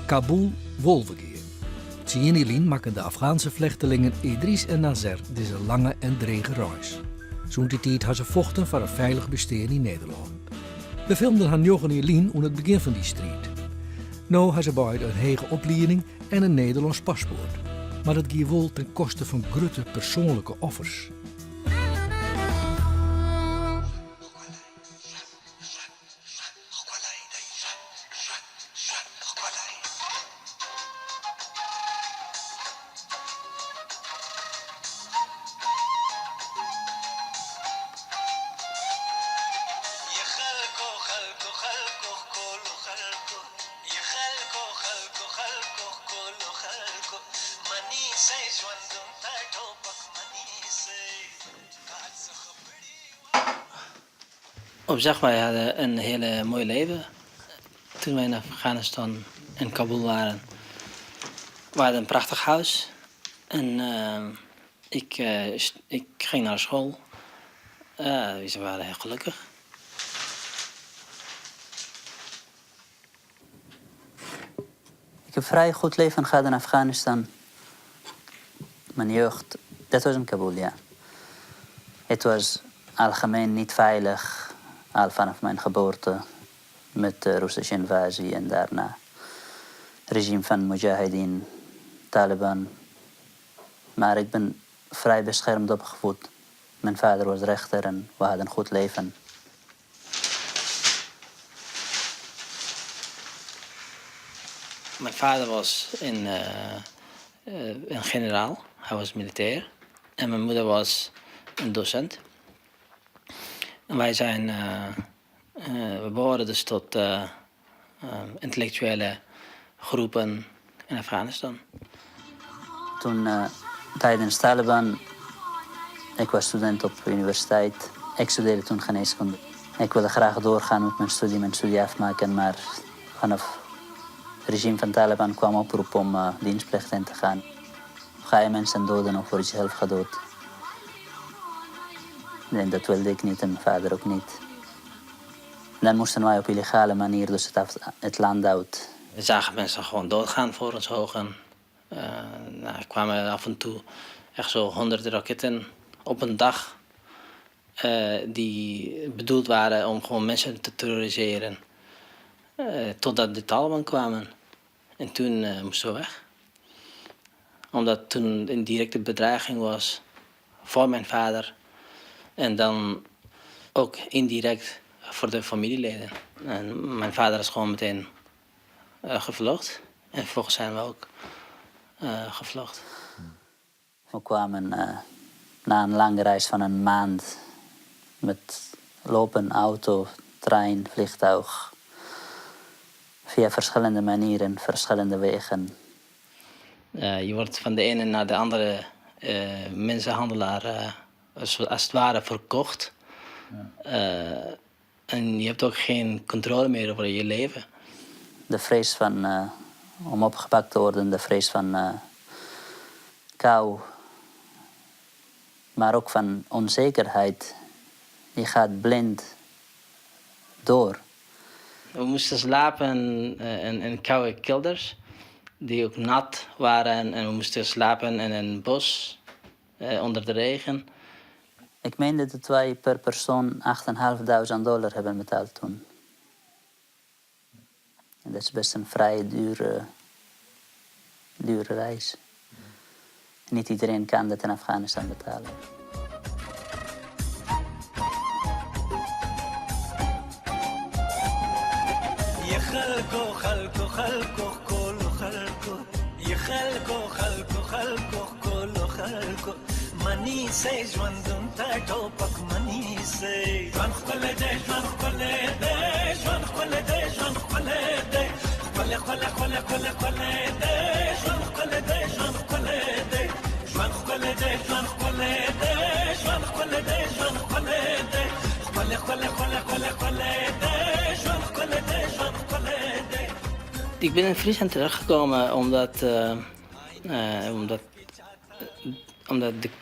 Kabul, Wolvegea. Tsien jier lyn makken de Afghaanse flechtelingen Idris en Nazer dizze lange en drege reis. Sûnt dy tiid ha se fochten foar in feilich bestean yn Nederlân. We filmden har njoggen jier lyn oan it begjin fan dy striid. No ha se beide in hege oplieding en in Nederlânsk paspoart. Mar dat gie wol ten koste fan grutte persoanlike offers. Op sich, wij hadden een hele mooi leven toen wij in Afghanistan in Kabul waren. We hadden een prachtig huis en ik, ik ging naar school. Uh, ze waren heel gelukkig. Ik heb vrij goed leven gehad in Afghanistan. Mijn jeugd, dat was in Kabul, ja. Het was algemeen niet veilig, al vanaf mijn geboorte, met de Russische invasie en daarna regime van Mujahideen, Taliban. Maar ik ben vrij beschermd opgevoed. Mijn vader was rechter en we hadden een goed leven. Mijn vader was een generaal, hij was militair. En mijn moeder was een docent. En wij zijn, we behoren dus tot intellectuele groepen in Afghanistan. Toen tijdens Taliban, ik was student op de universiteit. Ik studeerde toen geneeskunde. Ik wilde graag doorgaan met mijn studie, mijn studie afmaken, maar vanaf het regime van Taliban kwam oproep om dienstplicht in te gaan. Ga je mensen doden of word je zelf gedood? En dat wilde ik niet en mijn vader ook niet. Dan moesten wij op illegale manier dus het land uit. We zagen mensen gewoon doodgaan voor ons ogen. Nou, er kwamen af en toe echt zo 100 raketten op een dag. Die bedoeld waren om gewoon mensen te terroriseren. Totdat de Taliban kwamen. En toen moesten we weg. Omdat toen een directe bedreiging was voor mijn vader. En dan ook indirect voor de familieleden. En mijn vader is gewoon meteen gevlucht. En vervolgens zijn we ook gevlucht. We kwamen na een lange reis van een maand met lopen, auto, trein, vliegtuig. Via verschillende manieren, verschillende wegen. Je wordt van de ene naar de andere mensenhandelaar als het ware verkocht. En je hebt ook geen controle meer over je leven. De vrees van om opgepakt te worden, de vrees van kou, maar ook van onzekerheid. Je gaat blind door. We moesten slapen in koude kelders, die ook nat waren. En we moesten slapen in een bos, onder de regen. Ik meende dat wij per persoon $8.500 hebben betaald toen. En dat is best een vrij dure reis. Niet iedereen kan dat in Afghanistan betalen. Ik ben in Friesland terechtgekomen omdat de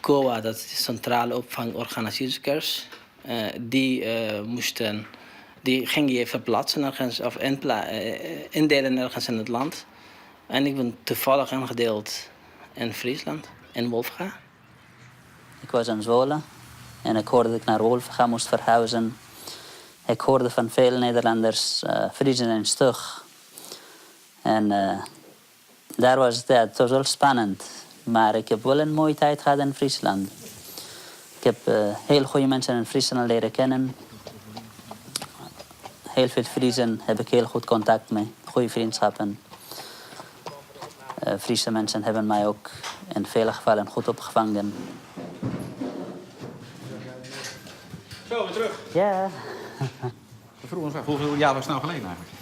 COA, dat is de Centrale Opvangorgaan Asielzoekers, die moesten, die gingen je verplaatsen ergens of indelen ergens in het land. En ik ben toevallig ingedeeld in Friesland, in Wolvega. Ik was in Zwolle en ik hoorde dat ik naar Wolvega moest verhuizen. Ik hoorde van veel Nederlanders, Friezen zijn stug. En daar was het, ja, het was wel spannend. Maar ik heb wel een mooie tijd gehad in Friesland. Ik heb heel goede mensen in Friesland leren kennen. Heel veel Friezen heb ik heel goed contact mee. Goede vriendschappen. Friese mensen hebben mij ook in vele gevallen goed opgevangen. Zo, weer terug. Ja. We vroegen ons af, hoeveel jaar was het nou geleden eigenlijk?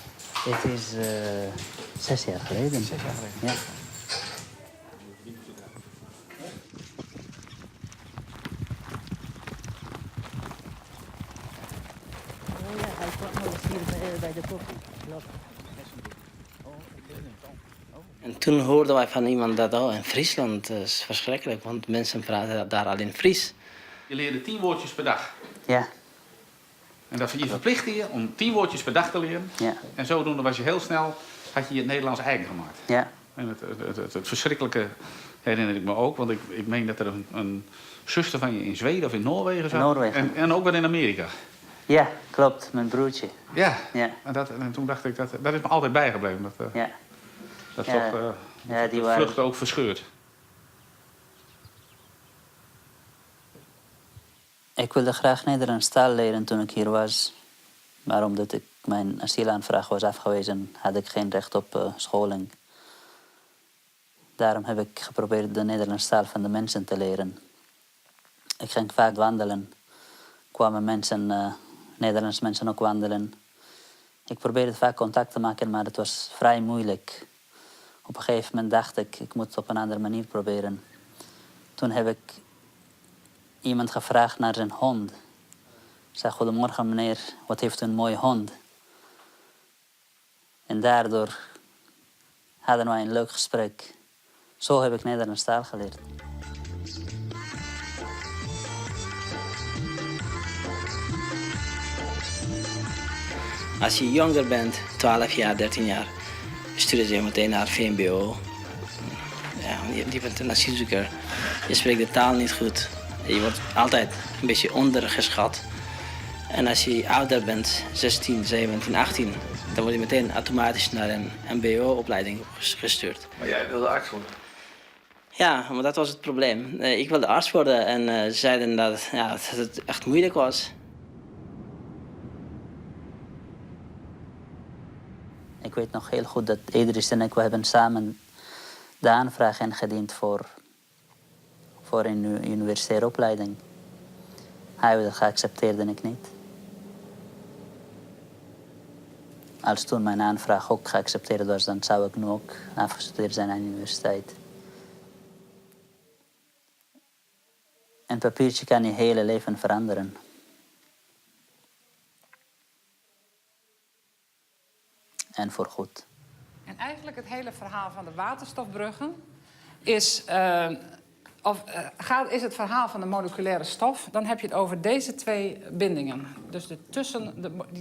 Het is 6 jaar geleden. 6 jaar geleden. Ja. Oh ja, hij kwam nog eens hier bij de koffie. Klopt. En toen hoorden wij van iemand dat oh, in Friesland is verschrikkelijk, want mensen praten daar alleen Fries. Je leerde 10 woordjes per dag. Ja. En dat, je verplichtte je om 10 woordjes per dag te leren. Ja. En zodoende was je heel snel, had je het Nederlands eigen gemaakt. Ja. En het verschrikkelijke herinner ik me ook. Want ik meen dat er een zuster van je in Zweden of in Noorwegen zat. In Noorwegen. En ook weer in Amerika. Ja, klopt. Mijn broertje. Ja. Ja. En toen dacht ik, dat is me altijd bijgebleven. Dat, Ja. dat Ja. toch Ja, die de waren- vlucht ook verscheurt. Ik wilde graag Nederlands taal leren toen ik hier was. Maar omdat ik mijn asielaanvraag was afgewezen, had ik geen recht op scholing. Daarom heb ik geprobeerd de Nederlandse taal van de mensen te leren. Ik ging vaak wandelen. Kwamen mensen, Nederlandse mensen ook wandelen. Ik probeerde vaak contact te maken, maar het was vrij moeilijk. Op een gegeven moment dacht ik, ik moet het op een andere manier proberen. Toen heb ik iemand gevraagd naar zijn hond. Ik zei, goedemorgen meneer, wat heeft u een mooie hond? En daardoor hadden wij een leuk gesprek. Zo heb ik Nederlands taal geleerd. Als je jonger bent, 12 jaar, 13 jaar, sturen ze je meteen naar VMBO. Ja, je bent een asielzoeker. Je spreekt de taal niet goed. Je wordt altijd een beetje ondergeschat. En als je ouder bent, 16, 17, 18, dan word je meteen automatisch naar een MBO-opleiding gestuurd. Maar jij wilde arts worden? Ja, maar dat was het probleem. Ik wilde arts worden en ze zeiden dat, ja, dat het echt moeilijk was. Ik weet nog heel goed dat Idris en ik, we hebben samen de aanvraag ingediend voor een universitaire opleiding. Hij werd geaccepteerd en ik niet. Als toen mijn aanvraag ook geaccepteerd was, dan zou ik nu ook afgestudeerd zijn aan de universiteit. Een papiertje kan je hele leven veranderen. En voorgoed. En eigenlijk het hele verhaal van de waterstofbruggen is, of, is het verhaal van de moleculaire stof. Dan heb je het over deze twee bindingen. Dus die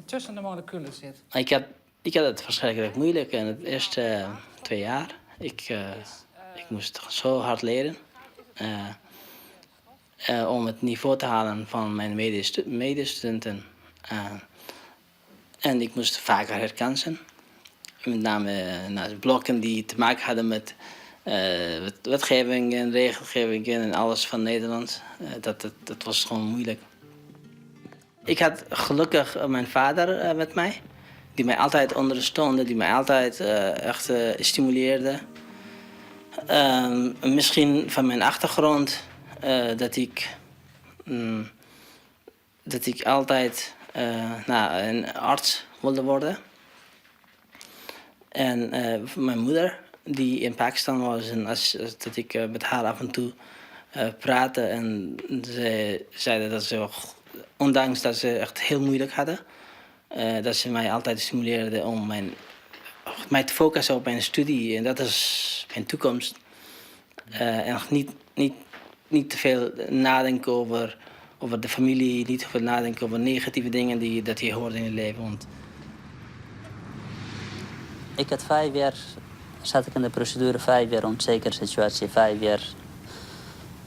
tussen de moleculen zit. Ik had het verschrikkelijk moeilijk in het eerste 2 jaar. Ik moest zo hard leren om het niveau te halen van mijn medestudenten. En ik moest vaker herkansen. Met name nou, blokken die te maken hadden met wetgeving en regelgeving en alles van Nederland. Dat was gewoon moeilijk. Ik had gelukkig mijn vader met mij, die mij altijd ondersteunde, die mij altijd echt stimuleerde. Misschien van mijn achtergrond dat ik altijd nou, een arts wilde worden. En mijn moeder, die in Pakistan was, en dat ik met haar af en toe praatte. En ze zeiden dat ze, ondanks dat ze echt heel moeilijk hadden, dat ze mij altijd stimuleerde om mij te focussen op mijn studie. En dat is mijn toekomst. En niet te veel nadenken over de familie, niet te veel nadenken over negatieve dingen dat je hoort in je leven. Want Ik had 5 jaar Zat ik in de procedure 5 jaar onzekere situatie, 5 jaar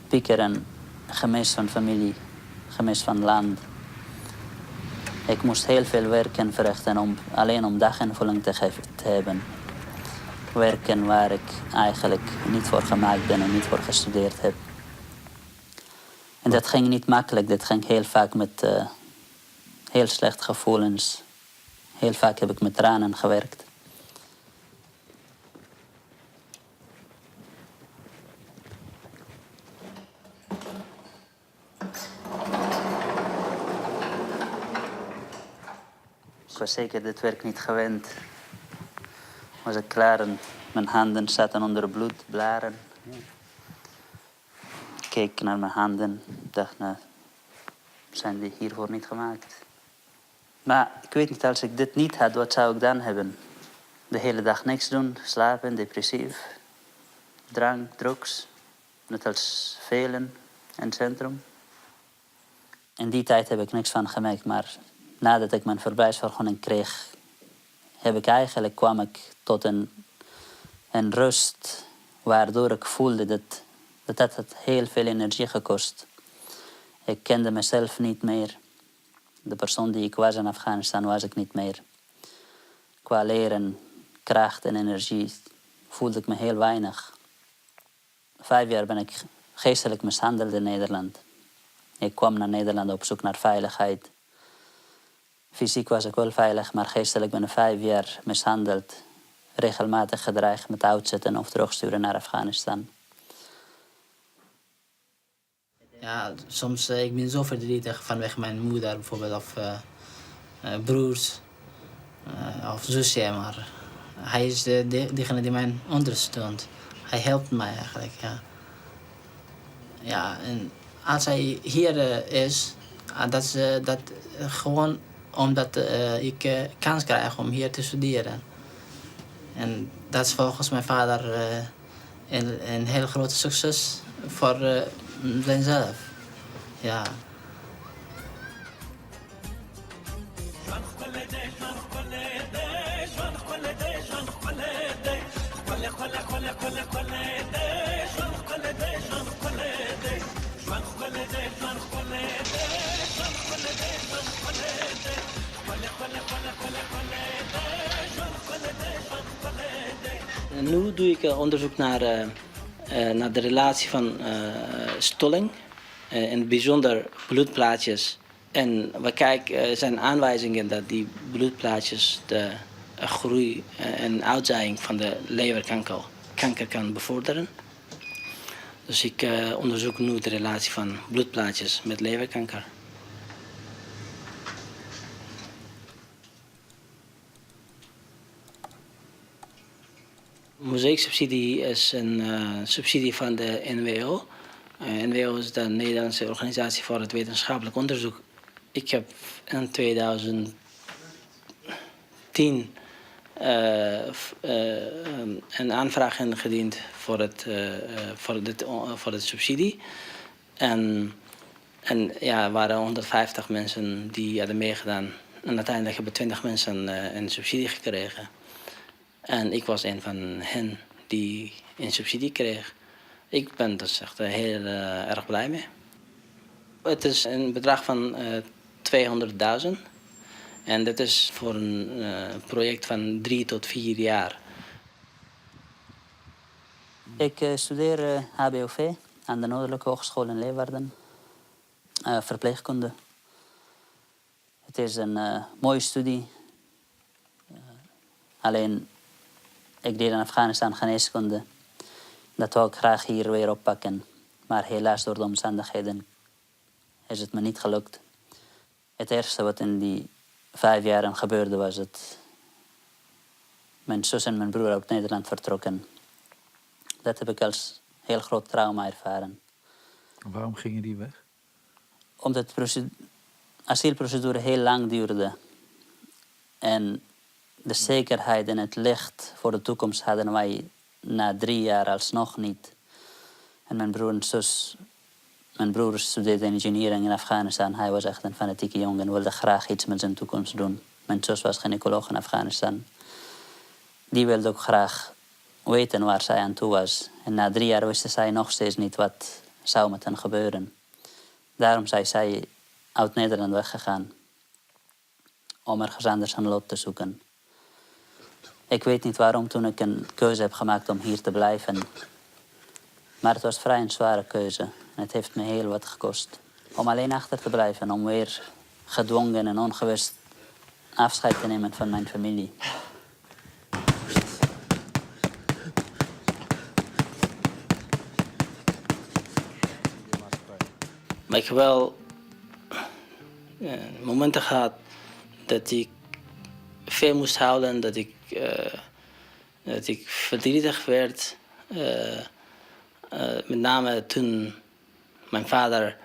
piekeren, gemis van familie, gemis van land. Ik moest heel veel werken verrichten alleen om daginvulling te hebben. Werken waar ik eigenlijk niet voor gemaakt ben en niet voor gestudeerd heb. En dat ging niet makkelijk, dat ging heel vaak met heel slechte gevoelens. Heel vaak heb ik met tranen gewerkt. Ik was zeker dit werk niet gewend. Was ik klaar en mijn handen zaten onder bloed, blaren. Ik keek naar mijn handen, dacht, nou, zijn die hiervoor niet gemaakt? Maar ik weet niet, als ik dit niet had, wat zou ik dan hebben? De hele dag niks doen, slapen, depressief. Drank, drugs, net als velen in het centrum. In die tijd heb ik niks van gemerkt, maar nadat ik mijn verblijfsvergunning kreeg, kwam ik tot een rust waardoor ik voelde dat dat, dat had heel veel energie gekost. Ik kende mezelf niet meer. De persoon die ik was in Afghanistan was ik niet meer. Qua leren, kracht en energie voelde ik me heel weinig. 5 jaar ben ik geestelijk mishandeld in Nederland. Ik kwam naar Nederland op zoek naar veiligheid. Fysiek was ik wel veilig, maar geestelijk ben ik 5 jaar mishandeld. Regelmatig gedreigd met uitzetten of terugsturen naar Afghanistan. Ja, soms ik ben zo verdrietig vanwege mijn moeder bijvoorbeeld of broers of zusje, maar hij is degene die mij ondersteunt. Hij helpt mij eigenlijk, ja. Ja, en als hij hier is, dat is dat gewoon omdat ik kans krijg om hier te studeren. En dat is volgens mijn vader een heel groot succes voor zijnzelf. Ja. Nu doe ik onderzoek naar de relatie van stolling, in het bijzonder bloedplaatjes. En we kijken, er zijn aanwijzingen dat die bloedplaatjes de groei en uitzaaiing van de leverkanker kanker kan bevorderen. Dus ik onderzoek nu de relatie van bloedplaatjes met leverkanker. Mozaïeksubsidie is een subsidie van de NWO. NWO is de Nederlandse Organisatie voor het Wetenschappelijk Onderzoek. Ik heb in 2010 een aanvraag ingediend voor het subsidie. En ja, er waren 150 mensen die hadden meegedaan. En uiteindelijk hebben 20 mensen een subsidie gekregen. En ik was een van hen die een subsidie kreeg. Ik ben dus echt heel erg blij mee. Het is een bedrag van 200.000. En dat is voor een project van 3 tot 4 jaar. Ik studeer HBOV aan de Noordelijke Hogeschool in Leeuwarden. Verpleegkunde. Het is een mooie studie. Alleen, ik deed in Afghanistan geneeskunde. Dat wou ik graag hier weer oppakken. Maar helaas door de omstandigheden is het me niet gelukt. Het eerste wat in die 5 jaren gebeurde was dat mijn zus en mijn broer uit Nederland vertrokken. Dat heb ik als heel groot trauma ervaren. Waarom gingen die weg? Omdat de asielprocedure heel lang duurde. En de zekerheid en het licht voor de toekomst hadden wij na 3 jaar alsnog niet. En mijn broer en zus, mijn broer studeerde engineering in Afghanistan. Hij was echt een fanatieke jongen en wilde graag iets met zijn toekomst doen. Mijn zus was gynaecoloog in Afghanistan. Die wilde ook graag weten waar zij aan toe was. En na 3 jaar wisten zij nog steeds niet wat zou met hen gebeuren. Daarom zijn zij uit Nederland weggegaan. Om ergens anders een lot te zoeken. Ik weet niet waarom toen ik een keuze heb gemaakt om hier te blijven. Maar het was vrij een zware keuze. En het heeft me heel wat gekost. Om alleen achter te blijven, om weer gedwongen en ongewist afscheid te nemen van mijn familie. Maar ik heb wel momenten gehad dat ik veel moest huilen, dat ik verdrietig werd. Met name toen mijn vader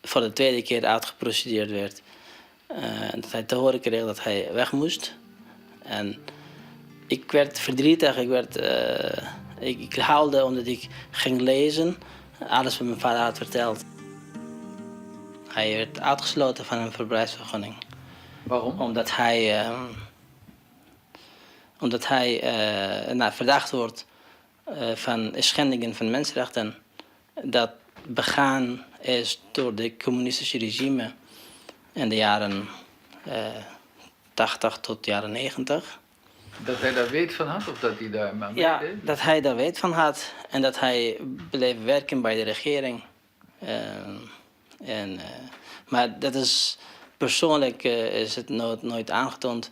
voor de tweede keer uitgeprocedeerd werd. Dat hij te horen kreeg dat hij weg moest. En ik werd verdrietig, ik huilde omdat ik ging lezen. Alles wat mijn vader had verteld. Hij werd uitgesloten van een verblijfsvergunning. Waarom? Omdat hij nou, verdacht wordt van schendingen van mensenrechten. Dat begaan is door de communistische regime in de jaren 80 tot de jaren 90. Dat hij daar weet van had of dat hij daar maar Ja, meedeed? dat hij daar weet van had en dat hij bleef werken bij de regering. En, maar dat is persoonlijk is het nooit aangetoond.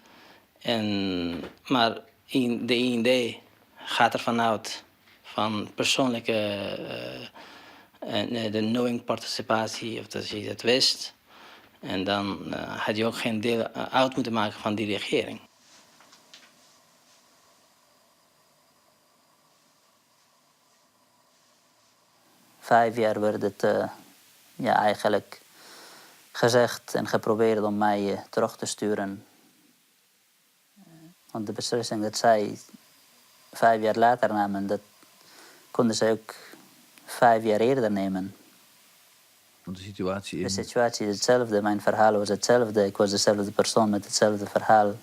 Maar in de IND gaat ervan uit van persoonlijke de knowing participatie, of dat je dat wist. En dan had je ook geen deel uit moeten maken van die regering. 5 jaar werd het ja, eigenlijk gezegd en geprobeerd om mij terug te sturen. Want de beslissing dat zij 5 jaar later namen, dat konden zij ook 5 jaar eerder nemen. Want de situatie in... De situatie is hetzelfde, mijn verhaal was hetzelfde. Ik was dezelfde persoon met hetzelfde verhaal.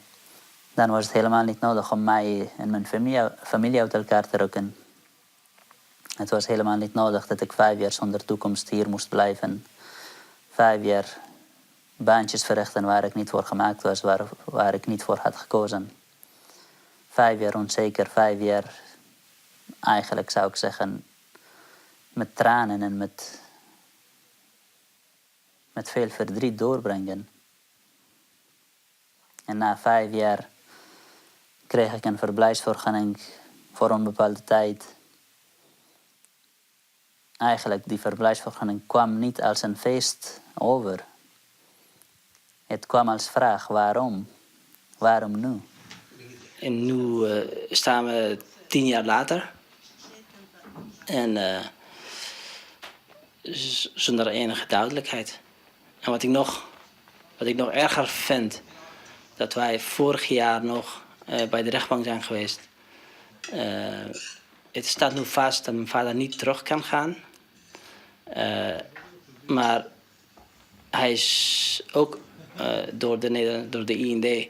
Dan was het helemaal niet nodig om mij en mijn familie uit elkaar te rukken. Het was helemaal niet nodig dat ik 5 jaar zonder toekomst hier moest blijven. 5 jaar baantjes verrichten waar ik niet voor gemaakt was, waar ik niet voor had gekozen. 5 jaar onzeker, 5 jaar eigenlijk zou ik zeggen met tranen en met veel verdriet doorbrengen. En na 5 jaar kreeg ik een verblijfsvergunning voor een bepaalde tijd. Eigenlijk, die verblijfsvergunning kwam niet als een feest over. Het kwam als vraag, waarom? Waarom nu? En nu staan we 10 jaar later. En zonder enige duidelijkheid. En wat ik nog erger vind, dat wij vorig jaar nog bij de rechtbank zijn geweest. Het staat nu vast dat mijn vader niet terug kan gaan. Maar hij is ook door de IND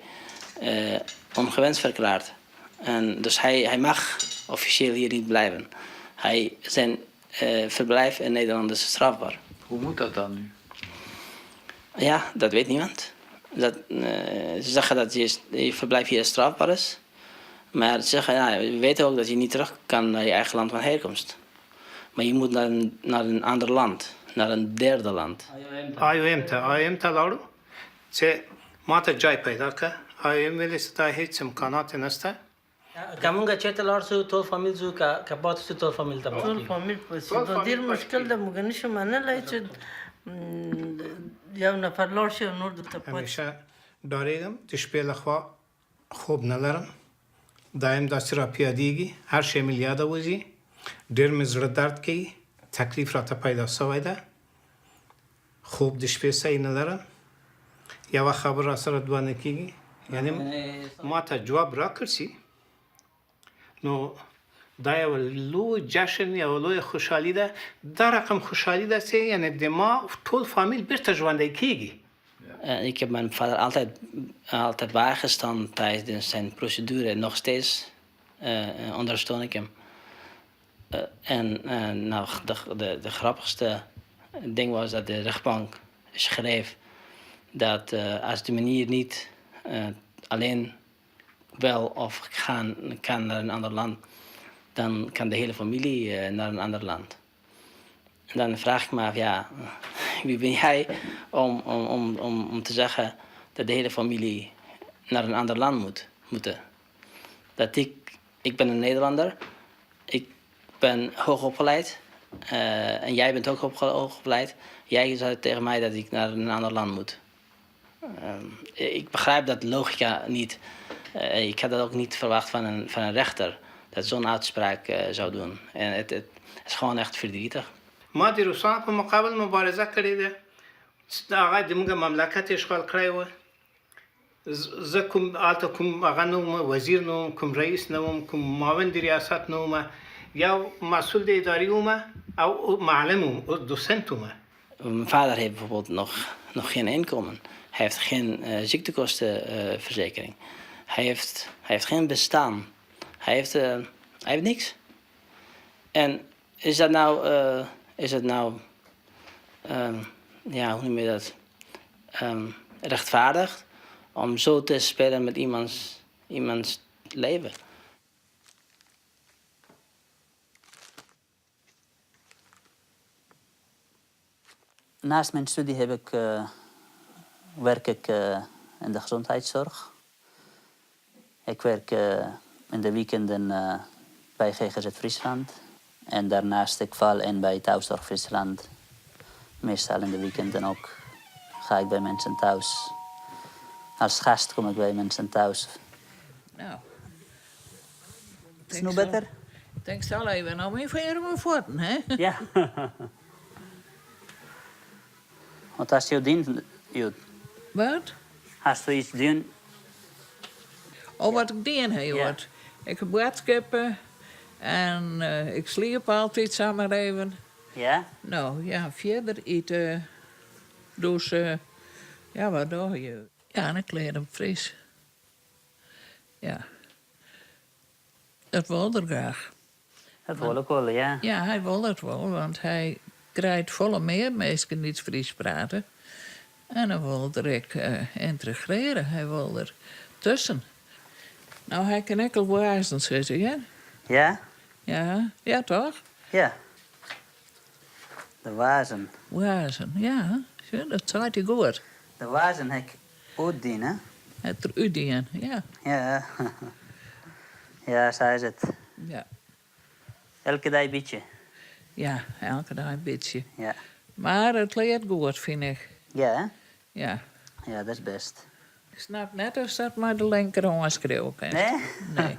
ongewenst verklaard. En dus hij mag officieel hier niet blijven. Zijn verblijf in Nederland is strafbaar. Hoe moet dat dan nu? Ja, dat weet niemand. Ze zeggen dat je verblijf hier strafbaar is. Maar ze zeggen, ja, we weten ook dat je niet terug kan naar je eigen land van herkomst. Maar je moet naar een ander land, naar een derde land. IOM ته IOM ته لاړو چې ماته جای پیدا کړه IOM ویلې چې دا هیڅ امکانات نشته. که مونږ چېرته لاړ شو ټول فامیل ځو، که پاتې شو ټول فامیل ته. ټول فامیل پسې دا ډېر مشکل ده. موږ نشو منلی چې یو نفر لاړ شي او نور دلته پاتې. همیشه ډارېږم، د شپې لخوا خوب نه لرم، دایم داسې را په یادېږي، هر شی مې له یاده وځي، ډېر مې زړه درد کوي، تکلیف راته پیدا شوی ده، خوب د شپې صحیح نه لرم، یوه خبره راسره دوه نه کېږي. یعنې ما ته جواب راکړ شي نو دا یو لوی جشن، یو لوی خوشحالي ده. دا رقم خوشحالي ده چې یعنې د ما ټول فامیل بیرته ژوندی کېږي. Ik heb mijn vader altijd, altijd bijgestaan tijdens zijn procedure. Nog steeds. Ondersteun ik hem. En nou, de, de grappigste ding was dat de rechtbank schreef dat als de meneer niet alleen wel of gaan kan naar een ander land, dan kan de hele familie naar een ander land. En dan vraag ik me af, ja, wie ben jij om, om, om, om, om te zeggen dat de hele familie naar een ander land moet, moeten? Dat ik, ik ben een Nederlander, ik ben hoogopgeleid en jij bent ook hoogopgeleid. Jij zei tegen mij dat ik naar een ander land moet. Ik begrijp dat logica niet. Ik had dat ook niet verwacht van een rechter dat zo'n uitspraak zou doen. En het is gewoon echt verdrietig. ما د روسانو په مقابل مبارزه کړې ده. هغه د موږ مملکت اشغال کړی و. زه کوم هلته کوم هغه نه وم، وزیر نه وم، کوم رئیس نه وم، کوم معاون د ریاست نه وم، یو مسئول د اداري وم او معلم وم، docent وم. Mijn vader heeft bijvoorbeeld nog geen inkomen. Hij heeft geen ziektekostenverzekering. Hij heeft geen bestaan. Hij heeft niks. En is dat nou, is het nou ja, hoe noem je dat? Rechtvaardig om zo te spelen met iemands leven? Naast mijn studie werk ik in de gezondheidszorg. Ik werk in de weekenden bij GGZ Friesland. En daarnaast ik val in bij Thuiszorg Friesland. Meestal in de weekenden ook ga ik bij mensen thuis. Als gast kom ik bij mensen thuis. Nou. Is het nu beter? Ik denk stel even nou meer voor mijn voeten, hè? Ja. Wat hast je dien, Joet? Wat? Hast du iets doen? Oh, wat ik dien heb, Ja. wat. Ik heb boodschappen en ik sliep altijd samen even. Ja? Nou ja, verder eten. Dus, ja, wat doe je? Ja, en ik leer hem fris. Ja. Dat wil er graag. Dat wil ik wel, ja. Ja, hij wil het wel, want hij krijgt volle meer mensen die Fries praten. En dan wil er ik integreren. Hij wil er tussen. Nou, hij kan enkel wijzen zitten, ja? Ja? Ja, ja toch? Ja. De wazen. Wijzen, ja. Zie, dat zei hij goed. De wazen heb ik uitdien, hè? Het er ja. Ja. Ja, zo is het. Ja. Elke dag een beetje. Ja, elke dag een beetje. Ja. Maar het leert goed, vind ik. Ja, hè? Ja. Ja, dat is best. Ik snap net als dat maar de linkerhand schreeuwen kan. Nee? Nee.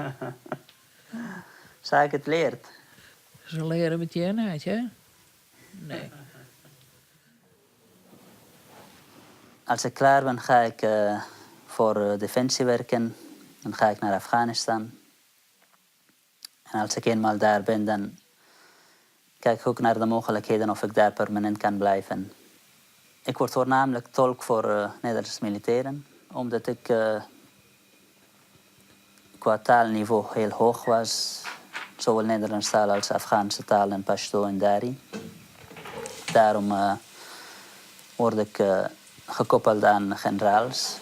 Zou ik het leert? Ze leren het je niet, hè? Nee. Als ik klaar ben, ga ik voor Defensie werken. Dan ga ik naar Afghanistan. En als ik eenmaal daar ben, dan kijk ik ook naar de mogelijkheden of ik daar permanent kan blijven. Ik word voornamelijk tolk voor Nederlandse militairen, omdat ik qua taalniveau heel hoog was. Zowel Nederlandse taal als Afghaanse taal en Pashto en Dari. Daarom word ik gekoppeld aan generaals.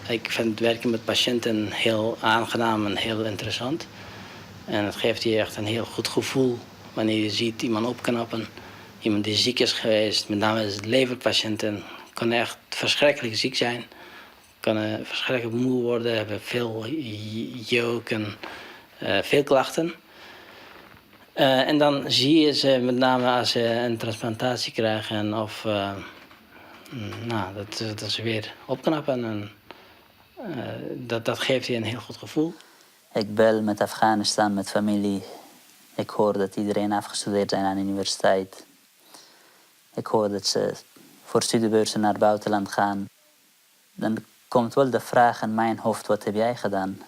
Ik vind het werken met patiënten heel aangenaam en heel interessant. En het geeft je echt een heel goed gevoel wanneer je ziet iemand opknappen. Iemand die ziek is geweest, met name leverpatiënten, kunnen echt verschrikkelijk ziek zijn. Kunnen verschrikkelijk moe worden, hebben veel jeuk en veel klachten. En dan zie je ze met name als ze een transplantatie krijgen of nou, dat ze weer opknappen. En dat geeft je een heel goed gevoel. Ik bel met Afghanistan, met familie. Ik hoor dat iedereen afgestudeerd zijn aan de universiteit. Ik hoor dat ze voor studiebeurzen naar het buitenland gaan. Dan komt wel de vraag in mijn hoofd, wat heb jij gedaan?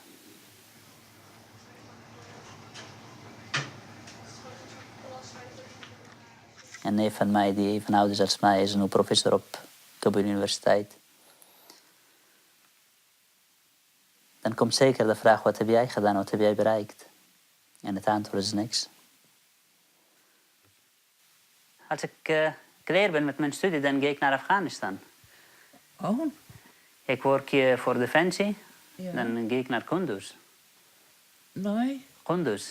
Een neef van mij die even oud is als mij is nu professor op Kabul Universiteit. Dan komt zeker de vraag, wat heb jij gedaan, wat heb jij bereikt? En het antwoord is niks. Als ik klaar ben met mijn studie, dan ga ik naar Afghanistan. Oh. Ik werk hier voor Defensie. Ja. Dan ga ik naar Kunduz. Nee. Kunduz.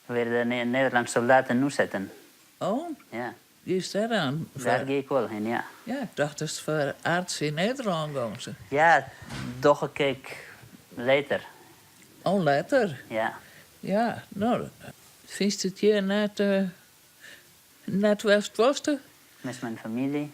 Waar de Nederlandse soldaten nu zitten. Oh. Ja. Die is daar aan? Daar ga ik wel heen, ja. Ja, ik dacht dat het voor arts in Nederland gaan ze. Ja, doch ik later. Oh, later? Ja. Ja, nou, vind je het hier net West-Wosten? Met mijn familie.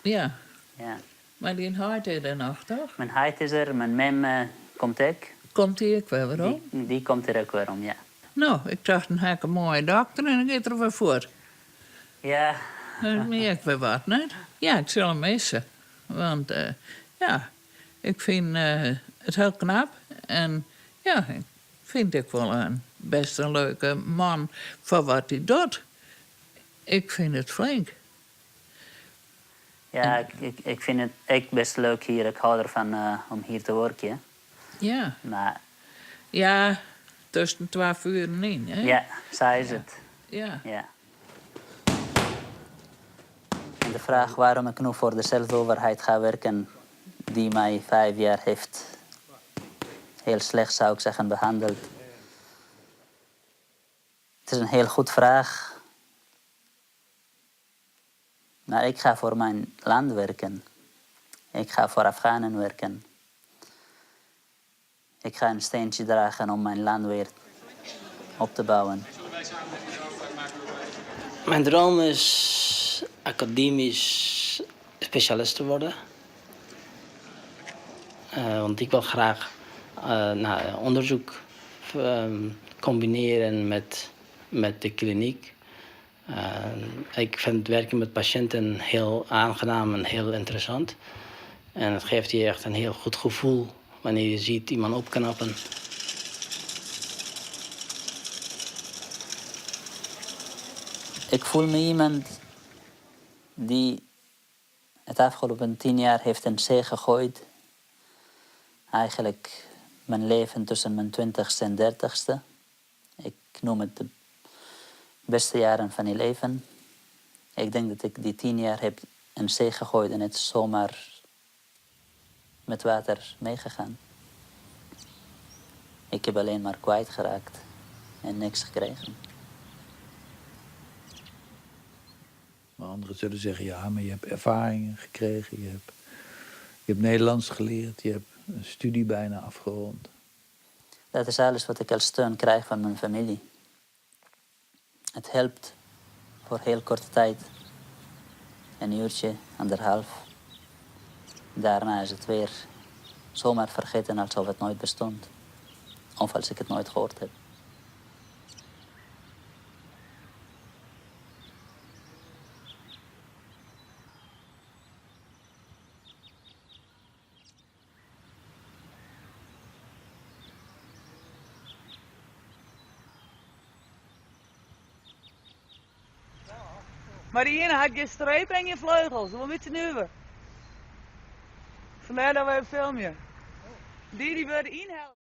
Ja. Ja. Maar die heit is er nog, toch? Mijn heit is er, mijn mem komt ook. Komt die ook weer om? Die komt er ook weer om, ja. Nou, ik dacht, dan heb ik een mooie dokter en dan gaat er weer voor. Ja. Dat is ook weer wat, net? Ja, ik zal hem missen. Want ja, ik vind het heel knap. En ja, ik vind ik wel een best een leuke man voor wat hij doet. Ik vind het flink. Ja, ik vind het echt best leuk hier. Ik hou ervan om hier te werken. Ja. Maar Ja, tussen 12 uur en 1, hè? Ja, zo is het. Ja. Ja. En de vraag waarom ik nu voor dezelfde overheid ga werken die mij 5 jaar heeft heel slecht, zou ik zeggen, behandeld. Het is een heel goed vraag. Maar ik ga voor mijn land werken. Ik ga voor Afghanen werken. Ik ga een steentje dragen om mijn land weer op te bouwen. Mijn droom is academisch specialist te worden. Want ik wil graag onderzoek combineren met de kliniek. Ik vind werken met patiënten heel aangenaam en heel interessant. En het geeft je echt een heel goed gevoel wanneer je ziet iemand opknappen. Ik voel me iemand die het afgelopen 10 jaar heeft in zee gegooid. Eigenlijk mijn leven tussen mijn 20ste en 30ste. Ik noem het de beste jaren van je leven. Ik denk dat ik die 10 jaar heb in zee gegooid en het is zomaar met water meegegaan. Ik heb alleen maar kwijtgeraakt en niks gekregen. Maar anderen zullen zeggen, ja, maar je hebt ervaringen gekregen, je hebt Nederlands geleerd, je hebt een studie bijna afgerond. Dat is alles wat ik als steun krijg van mijn familie. Het helpt voor heel korte tijd. Een uurtje, anderhalf. Daarna is het weer zomaar vergeten alsof het nooit bestond. Of als ik het nooit gehoord heb. Maar die ene had geen streep en geen vleugels, dat was een beetje nieuwe. Vandaar dat wij filmen. Die worden inhalen.